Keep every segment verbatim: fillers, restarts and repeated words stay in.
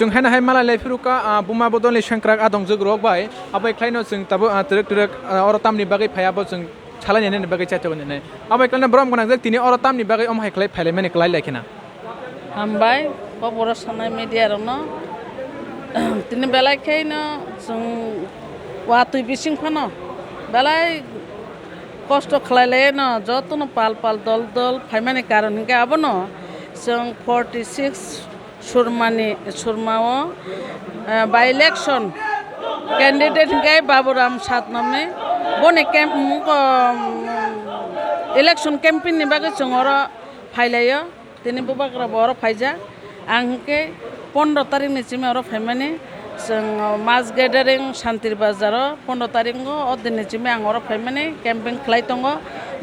Chwng haino hai malai lai phuru ka, ah, buma bodolni sengkrak a dongjwk rok bai. Abo khlaino chwng tabuk, ah, twrwk twrwk, ah, oro tamni bagwi phai abo chwng salai nini bagwi chaithok nini. Abo khlaino borom gwnang jak tini oro tamni bagwi omo hai khlai phai lai mani klai lai khena. Hambai, bo boro sanai media rokno. Tini belai kheno chwng watwi bising phano belai kosto khlai lai no jotono pal pal dol dol phaimani karon hinkhe abono chwng forty six Surmani, Surmao, eh, by election candidate hinkhe Baburam Satnami. Boni camp, mm, ko, mm, election campaign ni bagwi chwng oro phailaio. Tini bubagra bo oro phaijak. Ang hinkhe pondro tarik ni simi oro phaimani. Chwng mass gathering Santir Bazar o pondro tarik o, o din ni simi ang oro phaimani campaign khlai tongo.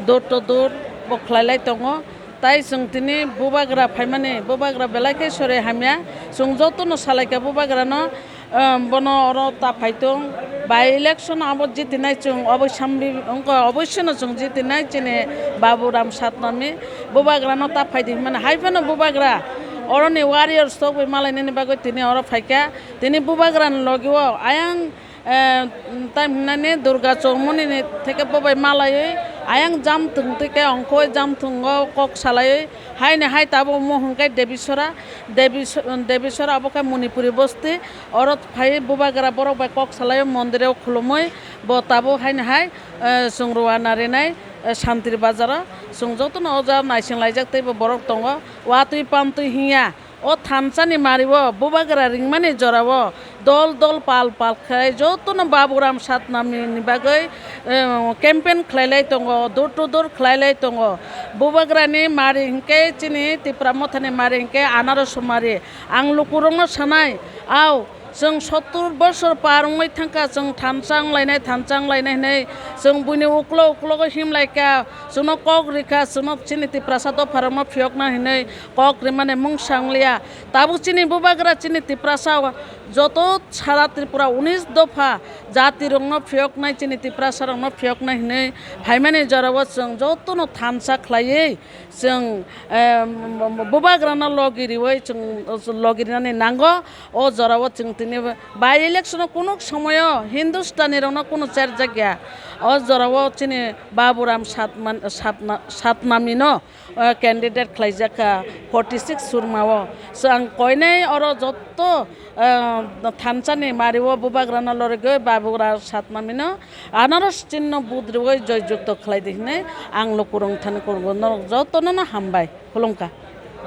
Door to door bo khlai lai tongo. Tai chwng tini bubagra phaimani, bubagra belai khe sori hamya. Chwng jotono salaikha bubagrano, em, bono oro ta phaitung. By election abo jitinai chwng oboisambi-, wngkha, oboisyono chwng jitinai chini Baburam Satnami. Bubagrano ta phaidi hwnmani. Hai phano bubagra oroni warriors tokbai malainani bagwi tini oro phaikha. Tini bubagrani logi o ayang Eh, tai hwnani Durga Chowmuni ni theke bo bai malaiwi ayang jam thwng twi khe ongkhoi jam thwngo kok salaiwi haini hai tabuk omo hwnkhe Debisora, Debis-, Debisora abo khe Manipuri bosti oro phai bubagra borok bai kok salaiwi mondir o khulumwi bo tabuk haini hai, eh, chwng rwna rinai, eh, Santri Bazar o chwng jotono o jaga naising laijak teibo borok tongo watwi pamtwi hinya. O thansa ni mari o bubagra ringmani jora o dol dol pal pal khai jotono Baburam Satnami ni bagwi, eh, campaign khlai lai tongo, door to door khlai lai tongo. Bubagra ni mari hinkhe chini Tipra Motha ni mari hinkhe anaros mari. Ang lukurok no sanai, ao chwng sottur bosor par wngwi thangkha, chwng thansa wnglainai, thansa wnglainai hinwi chwng buini uklo uklogo himlaikha, chwngno kok rikha, chwngno chini Tiprasa dopharokno phiyokna hinwi kok rimani mungsa wngliya. Tabuk chini bubagra chini Tiprasa joto sara Tripura unis dopha jatirokno phiyoknai, chini Tiprasarokno phiyoknai hinwi phaimani jorao chwng jotono thansa khlaiwi chwng, em, bubagrano logi riwi chwng logi rinani nango. O jorao chwng tini by election o kunu somoyo Hindustani rokno kunu cherjakya. O jorao chini Baburam Satman-, Satna-, Satnamino o candidate khlaijak kha forty six Surma o. So ang koinai oro jotto, eh, thansa ni mari o bubagrano lorigwi Babugra Satnamino anaros chinno budriwi joy jukto khlai di hinwi ang lukurok thani kurgo norok jotono no hambai khulumkha.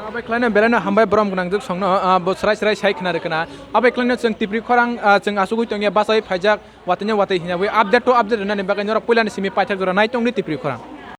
Abai khlaino belaino hambai borom gwnang jwk songno, ah, bo srai srai sai khna rwkha na. Abai khlaino chwng Tipri khorang, ah, chwng asugwi tongya bachai phaijak watwino watwi hinyawi update to update rwnani bagwi norok puilani simi paithak jora nai tongdi Tipri khorang.